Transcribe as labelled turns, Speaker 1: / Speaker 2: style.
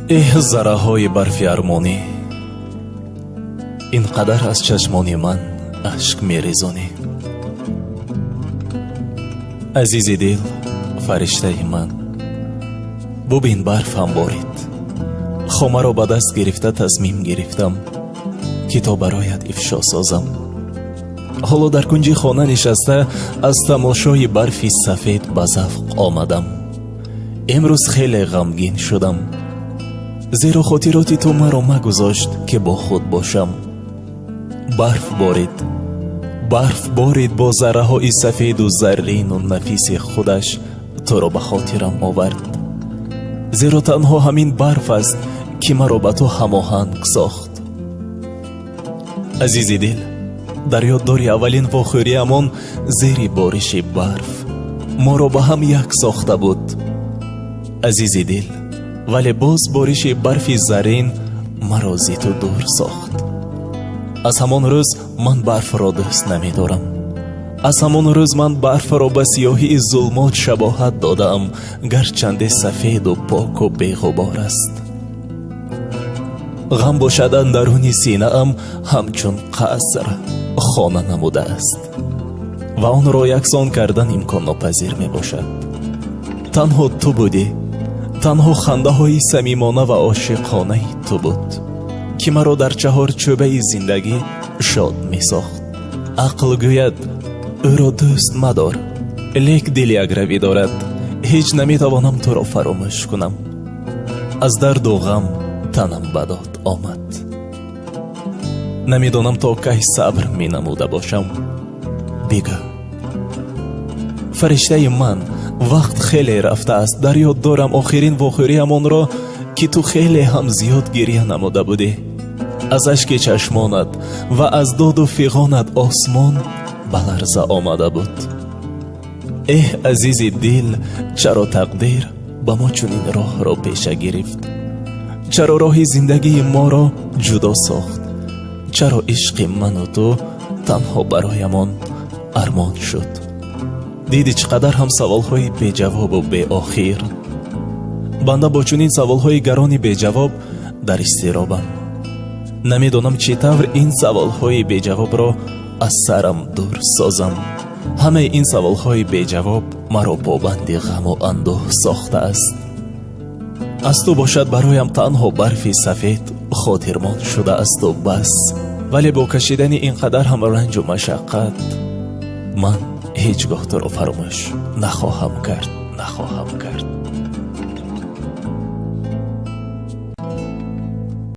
Speaker 1: Эҳ, зарраҳои барфи армонӣ, ин қадар аз чашмони ман ашк мерезонӣ. Азизи дил, фариштаи ман, бубин, барфам борид. Хомаро ба даст гирифта, тасмим гирифтам, ки то бароят ифшо созам. Ҳоло дар кунҷи хона нишаста, аз тамошои барфи сафед ба завқ омадам. Имрӯз хеле ғамгин шудам, зеро хотироти ту маро магузошт, ки бо худ бошам. Барф борид, барф борид, бо зарраҳои сафеду заррину нафиси худаш туро ба хотирам овард, зеро танҳо ҳамин барф аст, ки маро ба ту ҳамоҳанг сохт. Азизи дил, дар ёд дори, аввалин вохӯриамон зери бориши барф моро ба ҳам як сохта буд? Азизи дил, вале боз бориши барфи заррин маро зи ту дур сохт. Аз ҳамон рӯз ман барфро дӯст намедорам. Аз ҳамон рӯз ман барфро ба сиёҳии зулмот шабоҳат додаам, гарчанде сафеду поку беғубор аст. Ғам бошад, андаруни синаам ҳамчун қаср хона намудааст ва онро яксон кардан имконнопазир мебошад. Танҳо ту будӣ, танҳо хандаҳои самимона ва ошиқонаи ту буд, ки маро дар чаҳорчӯбаи зиндагӣ шод месохт. Ақл гӯяд: «Ӯро дӯст мадор», лек дил якравӣ дорад. Ҳеҷ наметавонам туро фаромӯш кунам. Аз дарду ғам танам ба дод омад. Намедонам, то кай сабр менамуда бошам. Бигӯ, фариштаи ман, вақт хеле рафтааст. Дар ёд дорам охирин вохӯриамонро, ки ту хеле ҳам зиёд гирья намуда будӣ. Аз ашки чашмонат ва аз доду фиғонат осмон ба ларза омада буд. Эҳ, азизи дил, чаро тақдир ба мо чунин роҳро пеша гирифт? Чаро роҳи зиндагии моро ҷудо сохт? Чаро ишқи ману ту танҳо бароямон армон шуд? Диди, чӣ қадар ҳам саволҳои беҷавобу беохир. Банда бо чунин саволҳои гарони беҷавоб дар изтиробам. Намедонам, чӣ тавр ин саволҳои беҷавобро аз сарам дур созам. Ҳамаи ин саволҳои беҷавоб маро побанди ғаму андӯҳ сохтааст. Аз ту бошад, бароям танҳо барфи сафед хотирмон шудаасту бас. Вале бо кашидани ин қадар ҳам ранҷу машаққат ман ҳеҷ гоҳ туро фаромӯш нахоҳам кард, нахоҳам кард.